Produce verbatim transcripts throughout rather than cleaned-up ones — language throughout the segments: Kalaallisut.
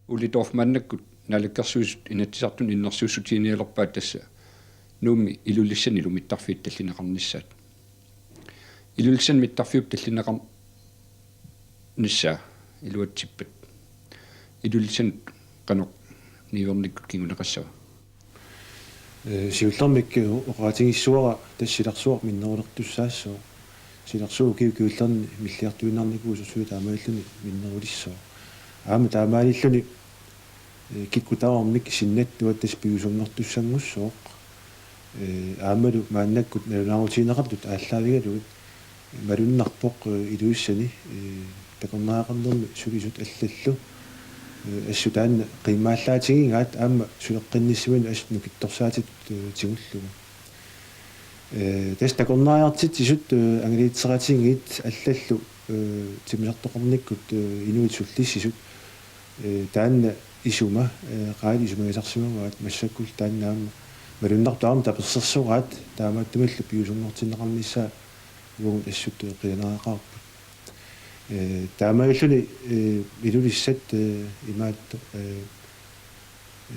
Ole Dorph maannakkut Naalakkersuisut Inatsisartuni innersuussutigineqalerpaat tassa Nuummi Ilulissanilu mittarfiit tallineqarnissaat. Ilulissani mittarfiup tallineqarnissaa iluatsippat Ilulissanut qanoq niuernikkut kinguneqassava? Ee, siullermik, ee, oqaatigissuara tassa silarsuaq minnerulertussaassooq. Silarsuaq ukiup kingullerni milliartuinnarnikuusoq suli taamaalilluni minnerulissaaq. Aamma taamaalilluni, ee, kikkut tamarmik sinnattuat tassa piviusunngortussanngussaaq. Ee, aammalu maannakkut nalunaarutigineqartut aallaavigalugit malunnarpoq, ee, Ilulissani, ee, takornariaqarnermi sulisut allallu, ee, assut taanna qiimmallaatigigaat aamma suleqqinnissimanut assut nukittorsaatit, ee, tigullugu. Ee, tassa takornariartitsisut, ee, angalateqatigiit allallu, ee, timmisartoqarnikkut, ee, inuit sullissisut, ee, taanna isuma, ee, qaali isumagisarsimavaat, massakkut taanna aamma malunnartoq aamma tapersersoraat, taamaattumillu piviusunngortinneqarnissaa uagut assut, ee, qilanaaqaarput. Ee, taamaalilluni, ee, Ilulissat, ee, imaattoq, ee, ee,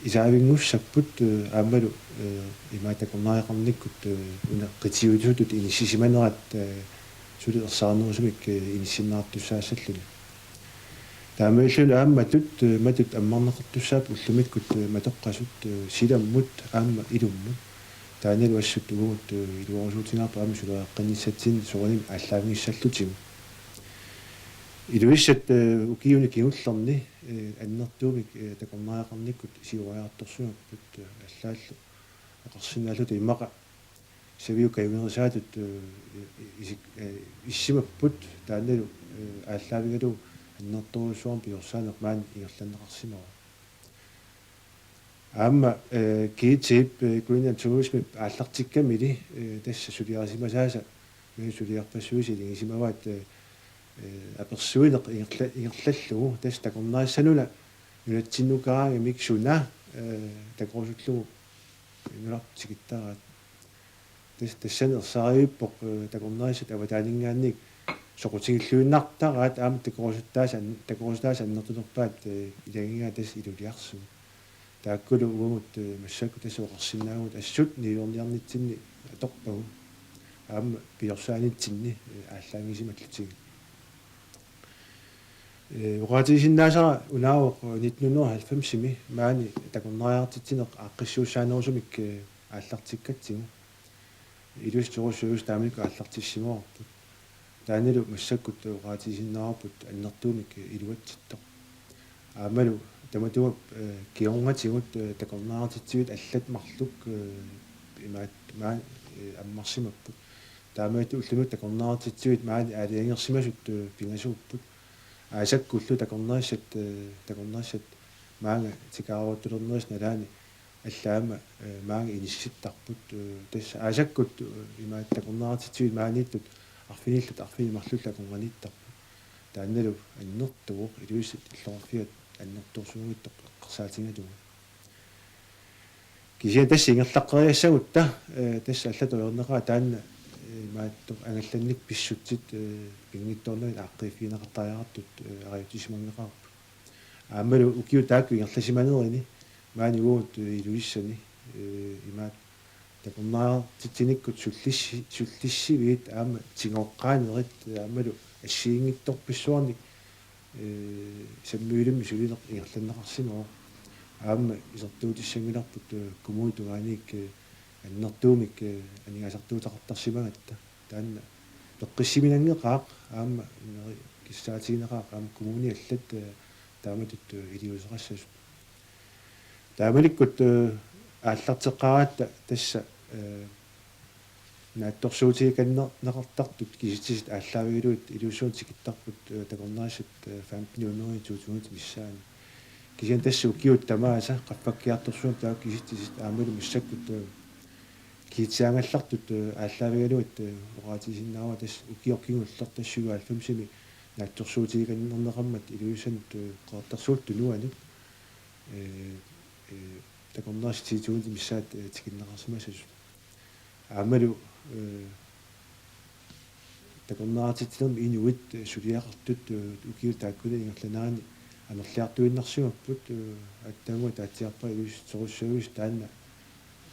isaavinngussapput, ee, aammalu, ee, imaattoq takornariaqarnikkut, ee, una qitiutisutut inissisimanerat, ee, suli ersarinnerusumik, ee, inissinneqartussaassalluni. Taamaalilluni aamma matut, ee, matut ammarneqartussaapput ullumikkut, ee, matoqqasut, ee, silammut aamma ilummut. Taannalu assut uagut, ee, iluarusuutigaarput aamma suleqqinnissatsinnut soorunami aallaavigissallutigu. Ilulissat, ee, ukiuni kingullerni, ee, annertuumik, ee, takornariaqarnikkut siuariartorsimapput, ee, allaallu oqarsinnaalluta immaqa saviup kajungerisaatut, ee, i-, isik-, ee, issimapput taannalu, ee, aallaavigalugu annertoorujussuarmik piorsaaneq maani ingerlanneqarsimavoq. Aamma, ee, GT-p, ee, Greenland Tourismip aallartikkamili, ee, tassa suliarisimasaasa, ee, suliarpassuisa iligisimavaat, ee, ee, apersuineq ingerla-, ingerlallugu, tassa takornarissanuna nunatsinnukaraangamik suna, ee, takorusullugu nunarput tikittaraat. Tas-, tassani ersarissaarpoq, ee, takornarissat avataaninngaanniit soqutigilluinnartaraat aamma takorusuttaasa an-, takorusutaasa annertunerpaat, ee, ilagigaat tassa Iluliarsuk. Taakkulu uagut, ee, massakkut tassa oqarsinnaavugut assut niuerniarnitsinni atorpagut. Aamma piorsaaninitsinni, ee, aallaavigisimallutigit. Ee, oqaatigisinnaasara unaavoq nitten hundrede og halvfemsimi maani takornariartitsineq aaqqissuussaanerusumik, ee, aallartikkatsigu. Ilulissat Touristservice taamanikkut aallartissimavarput. Taannalu massakkut oqaatigisinnaavarput annertuumik iluatsittoq. Aammalu tamatuma, ee, kingornatigut, ee, takornariartitsiviit allat marluk, ee, imaat-, maa-, ee, ammarsimapput. Taamaattumik ullumikkut takornariartitsiviit maani aalajangersimasut, ee, pingasuupput. Aasakkullu takornarissat, ee, takornarissat maanga tikaaruuttulernerisa nalaani allaat aamma, ee, maanga inissittarput, ee, tassa aasakkut, ee, imaat takornariartitsiviit maaniittut arfinillit arfineq-marlullu akornanniittarput. Taannalu annertooq Ilulissat illoqarfiat annertoorsuanngitsoq eqqarsaatigalugu. Kisianni tassa ingerlaqqeriassagutta, ee, tassa allatut ajornaqaaq taanna, ee, imaattoq angallanneq pissutsit, ee, pinngitsoornagit aaqqiiffigineqartariaqartut, ee, ariutsisimanngilaqaarput. Aammalu ukiut taakku ingerlasimanerini maani uagut, ee, Ilulissani, ee, imaat takornariartitsinikkut sullissi-, sullissiviit aamma tigoqqaanerit, ee, aammalu assigiinngitsorpassuarnik, ee, sammivimmik sulineq ingerlanneqarsimavoq. Aamma isertuutissanngilarput, ee, kommunip tungaaniit, ee, annertuumik, ee, aningaasartuuteqartarsimagatta. Taanna peqqissiminanngilaq aamma ineri kissaatigineqaaq aamma kommunit allat, ee, taamatut, ee, iliuuseqassasut. Taamanikkut, ee, aallarteqqaaratta tassa, ee, naatsorsuutigikanner-, neqartartut kisitsisit aallaavigalugit Ilulissani tikittarput, ee, takornarissat, ee, femten hundrede i to tusind missaani. Kisianni tassa ukiut tamaasa qaffakkiartorsuupput taakku kisitsisit aammalu massakkut, ee, kisitsisit angallartut, ee, aallaavigalugit, ee, oqaatigisinnaavara tassa ukioq kingulleq tassa syvoghalvfemsimi naatsorsuutigikannerneqarmat Ilulissanut, ee, Qeqertarsuup Tunuanut, ee, ee, takornarissat ti tusind missaat, ee, tikinneqarsimassasut. Aammalu, ee, takornariartitsinermi inuit, ee, suliaqartut, ee, ukiut taakkunani ingerlaneranni amerliartuinnarsimapput, eh, aatsaannguaq taatsiarpara ilusisorujussuusoq taanna.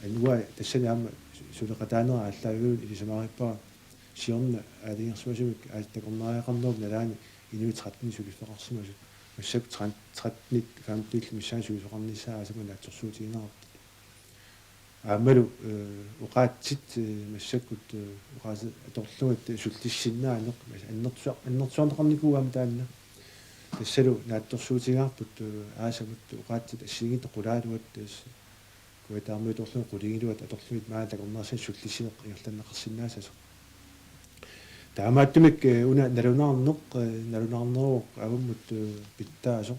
Aamma tassani aamma suleqataanera aallaavigalugu ilisariaqarpara siorna aalajangersimasumik aasaq takornariaqarnerup nalaani inuit tretten suliffeqarsimasut. Massakkut tretten femten missaani suliffeqarnissaa aasama naatsorsuutigineqarpoq. Aammalu, eh, oqaatsit, eh, massakkut, eh, oqaatsit atorlugit sullissinnaaneq, annertusa-, annertusaarneqarnikuuvoq aamma taanna. Tassalu naatsorsuutigaarput, eh, aasamut oqaatsit assigiinngitsut qulaaluat, eh, kujataamiutorlugit qulingiluat atorlugit maani takornariassanik sullissineq ingerlanneqarsinnaassasoq. Taamaattumik, eh, una nalunaarneq, eh, nalunaarneruvoq avammut, eh, pitsaasoq.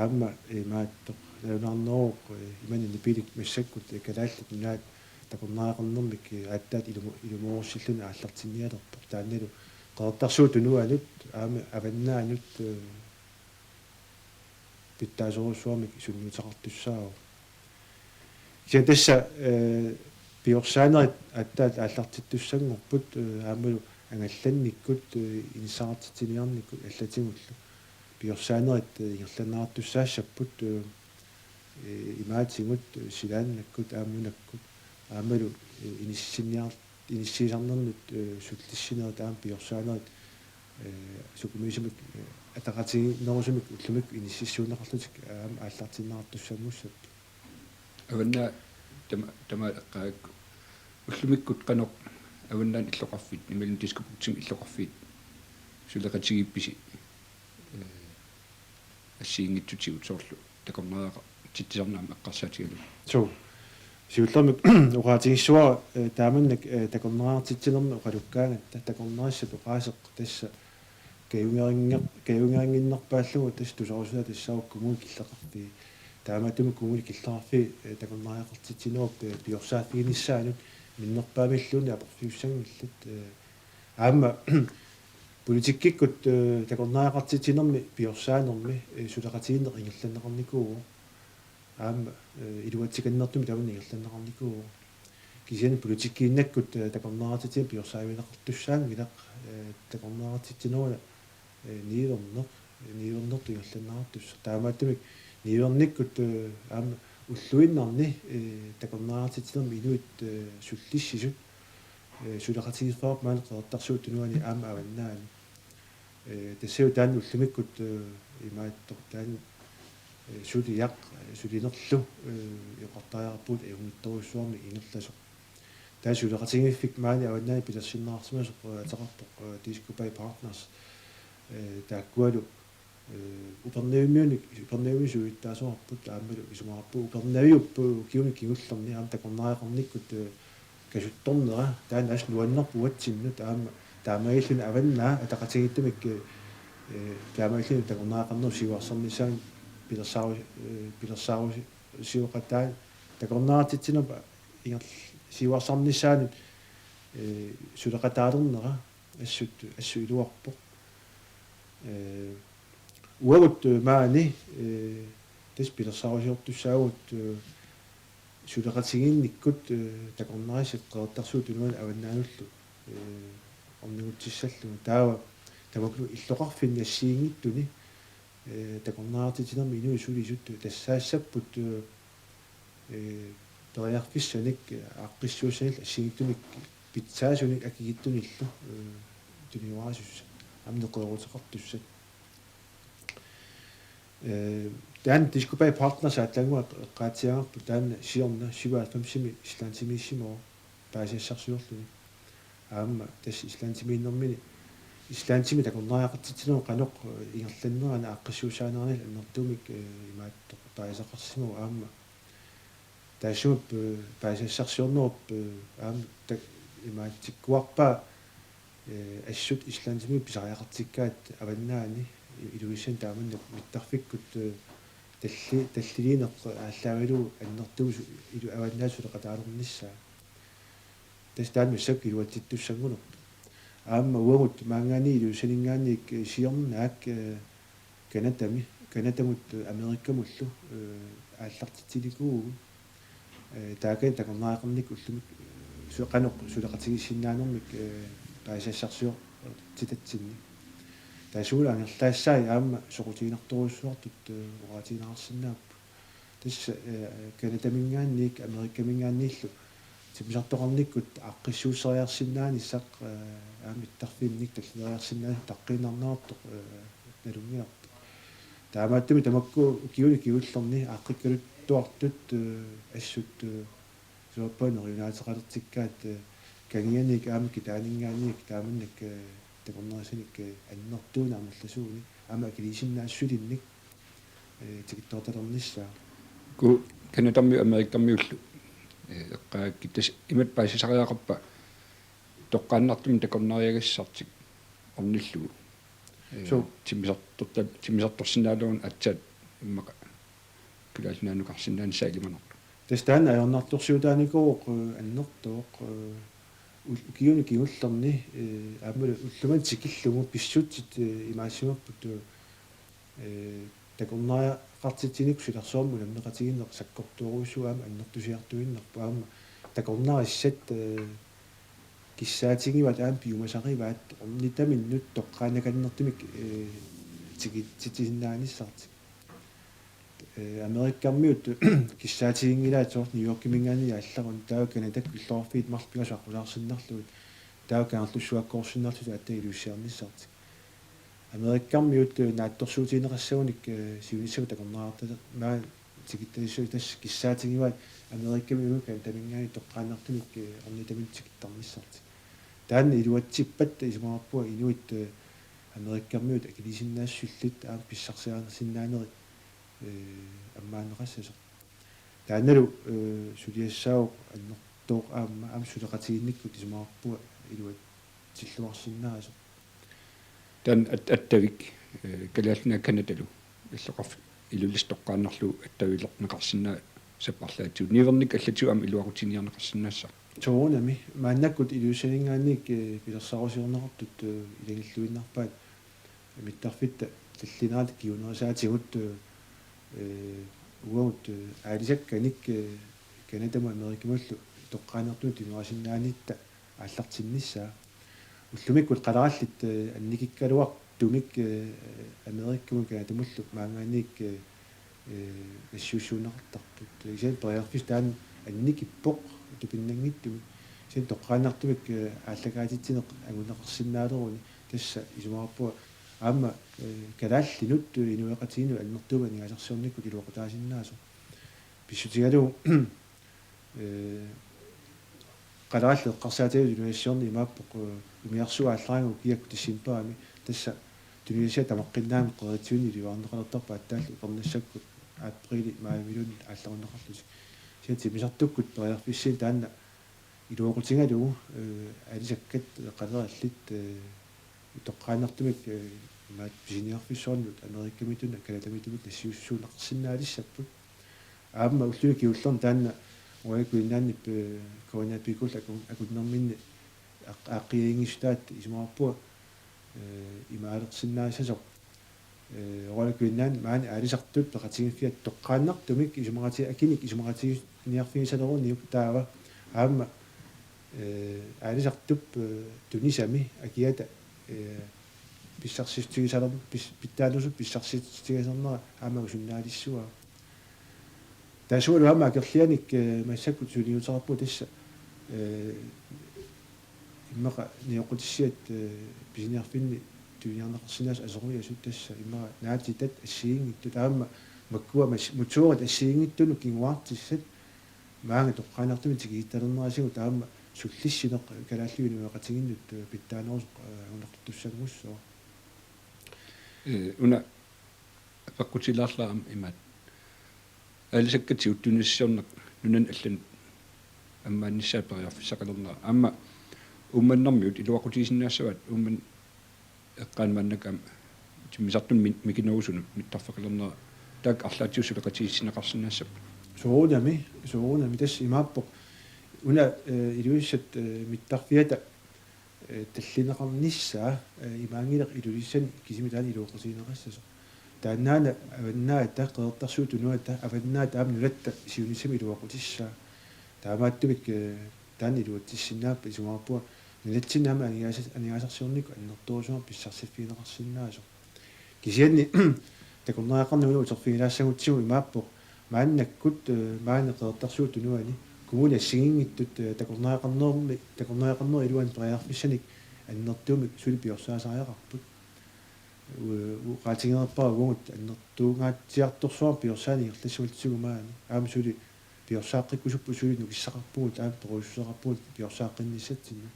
Aamma, eh, imaattoq nalunaarneruvoq, eh, imannak nipilik massakkut, eh, Kalaallit Nunaat takornariaqarnermik, eh, aatsaat ilumo-, ilumoorusilluni aallartinnialerpoq. Taannalu Qeqertarsuup Tunuanut aamma avannaanut, eh, pitsaasorujussuarmik sunniuteqartussaavoq. Kisianni tassa, eh, piorsaanerit aatsaat aallartittussanngorput, eh, aammalu angallannikkut, eh, inissaqartitsiniarnikkut allatigullu. Piorsaanerit, eh, ingerlanneqartussaassapput, eh, eh, imaatigut, eh, silaannakkut, aamma nunakkut, aammalu, eh, inissiiniar-, inissiisarnernut, eh, sullissinerit aamma piorsaanerit, eh, sukumiisumik, eh, ataqatigiinnerusumik ullumikkut inississuunneqarlutik aamma aallartinneqartussanngussapput. Avannaata tama-, tamaat eqqaakku. Ullumikkut qanoq Avannaani illoqarfiit, imaluunniit Diskobugtimi illoqarfiit suleqatigiippisi, eh, assigiinngitsutigut soorlu takornariaqartitsisarneq aamma eqqarsaatigalugu. Suu. Siullermik oqaatigissuara, eh, taamannak, eh, takornariartitsinermi oqalukkaangatta takornarissat oqaaseq tassa kajungerinngi-, kajungerinnginnarpaallugu tassa tusarussusaa tassaavoq kommunit killeqarfii. Taamaattumik kommunit killeqarfii, eh, takornariaqartitsinerup, eh, piorsaaffiginiassaanut minnerpaamilluunniit aporfiussanngillat, eh, aamma politikkikkut, eh, takornariaqartitsinermi piorsaanermi, eh, suleqatigiinneq ingerlanneqarnikuuvoq. Aamma, eh, iluatsikannertumik tamanna ingerlanneqarnikuuvoq. Kisianni politikkiinnakkut, eh, takornariartitsineq piorsaavigineqartussaanngilaq, eh, takornariartitsineruna, eh, niuerneq, eh, niuernertut ingerlanneqartussaq. Taamaattumik niuernikkut, eh, aamma ulluinnarni, eh, takornariartitsinermi inuit, eh, sullissisut, eh, suleqatigiiffigaarput maani Qeqertarsuup Tunuani aamma avannaani. Eh, tassalu taanna ullumikkut, eh, imaattoq taanna, eh, suliaq, eh, sulinerlu, eh, eqqartariaqarpugut ajunngitsorujussuarmik ingerlasoq. Taava suleqatigiiffik maani avannaani pilersinneqarsimasoq, eh, ateqarpoq, eh, Disko Bay Partners, eh, taakkualu, eh, Upernavimmiunik, Upernavimmiut siulittaasoqarput aammalu isumaqarpunga Upernaviup, eh, ukiuni kingullerni aamma takornariaqarnikkut, eh, kasuttornera, taanna assut nuannerpoq uatsinnut, aamma taamaalilluni avannaa ataqatigiittumik, eh, taamaalilluni takornariaqarnerup siuarsarnissaanut pilersaaru-, eh, pilersaarusioqataa takornariartitsinermi ingerl-, siuarsarnissaanut, eh, suleqataalernera assut, assut iluarpoq. Eh, uagut, eh, maani, eh, tassa pilersaarusiortussaavugut, eh, suleqatigiinnikkut, eh, takornarissat Qeqertarsuup Tunuani avannaanullu, eh, ornigutsissallugu. Taava tamakku illoqarfinni assigiinngitsuni, eh, takornariartitsinermi inuit sulisut tassaassapput, eh, eh, periarfissanik, eh, aaqqissuussanillu assigiinngitsunik pitsaasunik akikitsunillu, eh, tuniuaasussat, aamma neqerooruteqartussat. Eh, taanna Disko Bay Partners aatsaannguaq eqqaatsiagarput taanna siorna syvoghalvfemsimi Islandimiissimavoq paasisassarsiorluni. Aamma tassa Islandimiinnermini, Islandimi takornariaqartitsinerup qanoq, eh, ingerlannerani aaqqissuussaaneranillu annertuumik, eh, imaattoq paasisaqarsimavoq aamma. Taassuma, eh, paasisassarsiornerup, eh, aamma ta-, imaatsikkuarpaa, eh, assut Islandimi pisariaqartikkaat avannaani Ilulissani taamannak mittarfikkut, eh, talli-, talliliineq aallaavigalugu annertuumik su-, ilu-, avannaata suleqataalernissaa. Tassa taanna massakkut iluatsittussanngulerpoq. Aamma uagut maanngaanniit Ilulissaninngaanniit, eh, siornaak, eh, Canadami, Canadamut, eh, Amerikamullu, eh, aallartitsinikuuvugut. Eh, taakani takornariaqarnikkut ullumikkut, eh, su-, qanoq suleqatigiissinnaanermik, eh, paasisassarsiortitatsinni. Taassuma angerlaassai aamma soqutiginartorujussuartut, eh, oqaatigineqarsinnaapput. Tassa, eh, Canadaminngaanniit, Amerikaminngaanniillu timmisartoqarnikkut aaqqissuusseriarsinnaanissaq, eh, aamma mittarfinnik tallileriarsinnaanissaq utaqqiinnarneqartoq, eh, nalunngilarput. Taamaattumik tamakku ukiuni kingullerni aaqqikkaluttuartut, eh, assut, eh, suappaaneriunaateqalertikkaat, eh, kangianiit aamma kitaaninngaanniit taamannak, eh, takornariassanik, eh, annertuunik amerlasuunik aamma akiliisinnaassusilinnik, eh, tikittoortalernissaa. Ku Canadamiut Amerikamiullu, eh, eqqaakki tassa imatut paasisariaqarpa toqqaannartumik takornariagassartik ornillugu. Eh, Suu. Timmisartorta-, timmisartorsinnaaleruni aatsaat immaqa Kalaallit Nunaannukarsinnaanissaa ilimanarpoq. Tassa taanna ajornartorsiutaanikuuvoq, eh, annertooq, eh, ul-, ukiuni kingullerni, eh, aammalu ullumimut tikillugu pissutsit, eh, imaassimapput, eh, takornariaqartitsineq silarsuarmi unammeqatigiinneq sakkortoorujussuuvoq aamma annertusiartuinnarpoq aamma takornarissat, eh, kissaatigivaat aamma piumasarivaat ornitaminnut toqqaannakannertumik, eh, tikitsitisinnaanissartik. Eh, Amerikamiut kissaatiginngilaat soorlu New Yorkiminngaanniit aallaruni taava Canadakkut illoqarfiit marluk pingasut aqqusaarsinnarlugit taava Kangerlussuakkoorsinnarlutik aatsaat Iluliarnissartik. Amerikamiut, eh, naatsorsuutigineqassagunik, eh, siunissami takornariartata-, maa tikittalissuit tassa kissaatigivaat Amerikamiut Canadaminngaanniit toqqaannartumik, eh, ornitaminnut tikittarnissartik. Taanna iluatsippat isumaqarpunga inuit, eh, Amerikamiut akiliisinnaassusillit aamma pissarsiarineqarsinnaanerit, eh, ammaanneqassasoq. Taannalu, eh, suliassaavoq annertooq aamma, aamma suleqatigiinnikkut isumaqarpunga iluatsilluarsinnaasoq. Taanna at-, attavik, eh, Kalaallit Nunaat Canadalu illoqarfik Ilulissat toqqaannarlugu attavilerneqarsinnaasarput arlaatigut. Niuernikkut allatigut aamma iluaqutiginiarneqarsinnaassavaa. Soorunami maannakkut Ilulissaninngaanniit, eh, pilersaarusiorneqartut, eh, ilagilluinnarpaat mittarfitta tallinerata kingunerisaatigut, eh, uagut, eh, aalisakkanik, eh, Canadamut Amerikamullu toqqaannartumik tunuasinnaanitta aallartinnissaa. Ullumikkut qalerallit, eh, annikikkaluartumik, eh, Amerikamut Canadamullu maanngaanniit, eh, eh, nassiussuunneqartarput. Kisianni periarfissaq taanna annikippoq tupinnanngitsumik. Kisianni toqqaannartumik, eh, aallakaatitsineq anguneqarsinnaaleruni tassa isumaqarpunga aamma, eh, kalaallinut, eh, inuiaqatigiinnut annertuumik aningaasarsiornikkut iluaqutaasinnaasoq. Pissutigalugu, eh, qalerallit eqqarsaatigalugit tunuassiorneq imaappoq, eh, umiarsuaq aallaraangat ukiakkut decembarimi tassa tunuassiaq tamaqqinnaammat qerititsivinnut iliuuseqalertarpoq aatsaat upernassakkut apriili maajimiluunniit aallarunneqarlutik. Kisianni timmisartukkut periarfissiineq taanna iluaqutigalugu, eh, aalisakkat qalerallit, eh, toqqaannartumik, eh, imaattoq pisiniarfissuarnut Amerikamiittunut Canadamiittumut nassiussuunneqarsinnaalissapput. Aamma ulluni kingullerni taanna Royal Greenlandip, eh, Korianni Pikkut akun-, akunnerminni aq-, aaqqiaginngissutaa isumaqarpunga, eh, imaalersinnaassasoq. Eh, Royal Greenland maani aalisartut peqatigiiffiat toqqaannartumik isumaqati-, akinik isumaqatiginiarfigisaleruniuk taava aamma, eh, aalisartup, eh, tunisami akiata, eh, pissarsissutigisaler-, pis-, pitsaanerusumik pissarsissutigisarnera aamma usunnaalissuaa. Taassumalu aamma akerlianik, eh, massakkut suliniuteqarpugut tassa, eh, immaqa nioqqutissiat, eh, pisiniarfinni tuniniarneqarsinnaasoq asoruiasut tassa immaqa naatitat assigiinngitsut aamma makkua mas-, motorit assigiinngitsunut kinguartissat maanga toqqaannartumik tikisittalernerisigut aamma sullissineq kalaallit inuiaqatigiinnut, eh, pitsaanerusoq, eh, anguneqartussanngussaaq. Eh, una peqqutilaarlaa aamma imaat. Aalisakkat siuttuunissarsiorneq nunanut allanut ammaannissaa periarfissaqalernera. Aamma Uummannarmiut iluaqutigisinnaassavaat Uummannap eqqaani maannakkut aamma timmisartunut mi-, mikinerusunut mittarfeqalernera. Taakku arlaatigut suleqatigiissinneqarsinnaassapput. Soorunami, soorunami tassa imaappoq. Una, eh, Ilulissat, eh, mittarfiata eh, tallineqarnissaa, eh, imaanngilaq Ilulissani kisimi taanna iluaqutigineqassasoq. Taannaana Avannaata, Qeqertarsuup Tunuata, Avannaata aamma nunatta siunissami iluaqutissaa. Taamaattumik, eh, taanna iluatsissinnaappat isumaqarpunga Nunatsinni aamma aningaasas-, aningaasarsiornikkut annertoorujussuarmik pissarsiffigineqarsinnaasoq. Kisianni takornariaqarneq una uterfigilaassagutsigu imaappoq maannakkut, eh, maani Qeqertarsuup Tunuani kommuni assigiinngitsut, eh, takornariaqarnermi, takornariaqarnerup iluani periarfissanik annertuumik suli piorsaasariaqarput. U-, oqaatigineqarpara uagut annertuungaatsiartorsuarmik piorsaaneq ingerlassimallutigu maani. Aamma suli piorsaaqqikkusupput suli nukissaqarpugut, aamma perujussuseqarpugut piorsaaqqinnissatsinnut.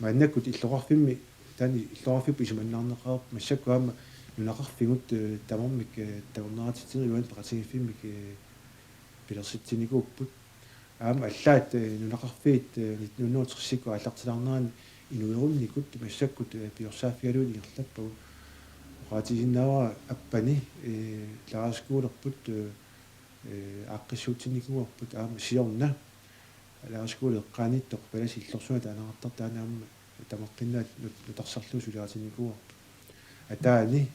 Maannakkut illoqarfimmi, taanna illoqarfiup isumannaarneqareerpoq massakkut aamma nunaqarfigut, eh, tamarmik, eh, takornariatsitsinerup iluani peqatigiiffimmik, eh, pilersitsinikuupput. Aamma allaat, eh, nunaqarfiit, eh, nitten hundrede og tresikkut aallartilaarnerani inuerunnikut massakkut, eh, piorsaaffigilluunniit ingerlappagut. Oqaatigisinnaavara Appani, eh, lærerskolerput, eh, eh, aaqqissuussinnikuuarput aamma siorna lærerskole eqqaaniittoq palasi illorsuaq taaneqartartoq taanna aamma tamaqqinnaat nut-, nutarsarlugu suliaritinnikuuarput. Ataani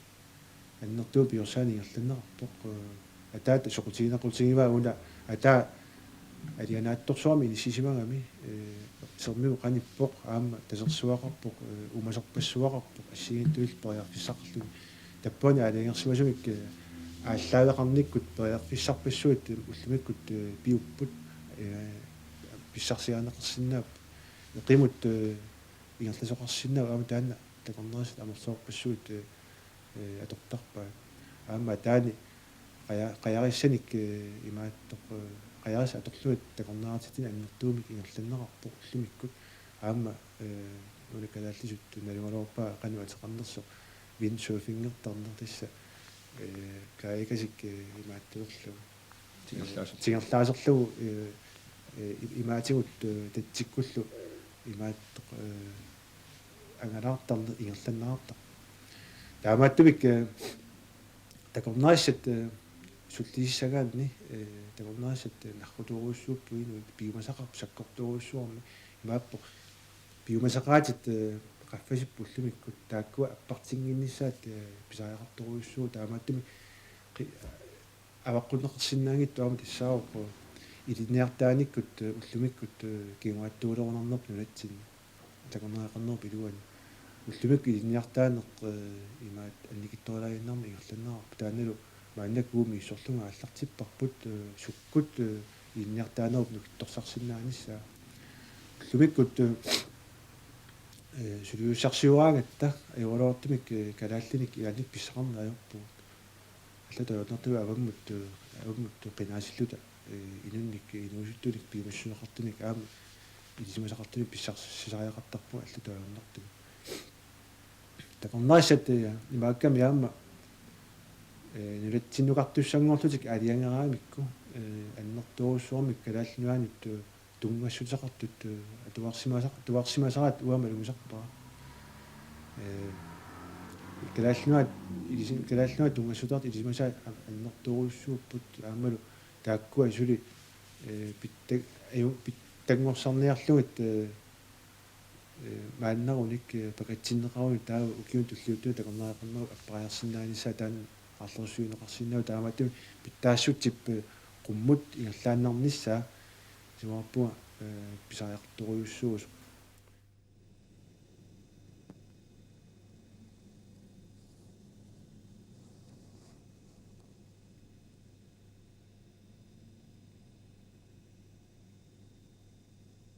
annertuumik piorsaaneq ingerlanneqarpoq, eh, ataata soqutiginequtigivaa una ataa alianaatsorsuarmik inissisimagami, eh, sermimut qanippoq aamma tasersuaqarpoq, eh, uumasorpassuaqarpoq assigiinngitsunillu periarfissaqarluni. Tappaani aalajangersimasumik, eh, aallaaveqarnikkut periarfissarpassuit, eh, ullumikkut, eh, piupput, eh, pissarsiarineqarsinnaapput. Eqimut, eh, ingerlasoqarsinnaavoq aamma taanna takornariassat amerlasoorpassuit, eh, eh, atortarpaat. Aamma ataani qaja-, qajarissanik, eh, imaattoq, eh, qajarissat atorlugit takornariatsitsineq annertuumik ingerlanneqarpoq ullumikkut. Aamma, eh, una kalaallisut nalugaluarpaa qanoq ateqarnersoq windsurfingertarneq tassa, eh, kajakasik, eh, imaattorlu. Tingerlaaserlugu. Tingerlaaserlugu, eh, eh, i-, imaatigut, eh, tatsikkullu imaattoq, eh, angalaartarneq ingerlanneqartarpoq. Taamaattumik, eh, takornariassat, eh, sullisissagaanni, eh, takornariassat, eh, narrutoorujussuupput inuit piumasaqarput sakkortoorujussuarmik imaappoq. Piumasaqaatit, eh, qaffasipput ullumikkut taakkua appartinnginnissaat, eh, pisariaqartorujussuuvoq taamaattumik qi-, avaqqunneqarsinnaanngitsoq aamma tassaavoq ilinniartitaanikkut, eh, ullumikkut, eh, kinguaattuulerunarnerput nunatsinni takornariaqarnerup iluani. Ullumikkut ilinniartitaaneq, eh, imaat annikitsoralaaginnarneq ingerlanneqarpoq taannalu maannakkut uagut misissorlugit aallartipparput, eh, sukkut, eh, ilinniartitaanerup nukittorsarsinnaanissaa. Ullumikkut, eh, eh, suliussarsioraangatta ajoraluartumik, eh, kalaallinik ilaannik pissaqarneq ajorpugut. Allatut ajornartumik avammut, eh, avammut qinaasilluta, eh, inunnik, eh, inuusuttunik piumassuseqartunik aamma ilisimasaqartunik pissarsisariaqartarpugut allatut ajornartumik. Takornariassat, eh, imaakkami aamma, eh, nunatsinnukartussanngorlutik aalajangeramikku, eh, annertoorujussuarmik Kalaallit Nunaannut, eh, tunngassuteqartut, eh, atuarsimasaq-, atuarsimasaraat uanga malugisarpara. Eh, Kalaallit Nunaat ilisi-, Kalaallit Nunaat tunngassuteqartut ilisimasaat an-, annertoorujussuupput aammalu taakkua suli, eh, pitta-, aju-, pittanngorsarniarlugit, eh, eh, maannarunik, eh, pakatsinneqarunik taava ukiuni tulliuttuni takornariaqarnerup appariarsinnaanissaa taanna aarlersuineqarsinnaavoq taamaattumik pitsaassutsip, eh, qummut ingerlaannarnissaa isumaqarpunga, eh, pisariaqartorujussuusoq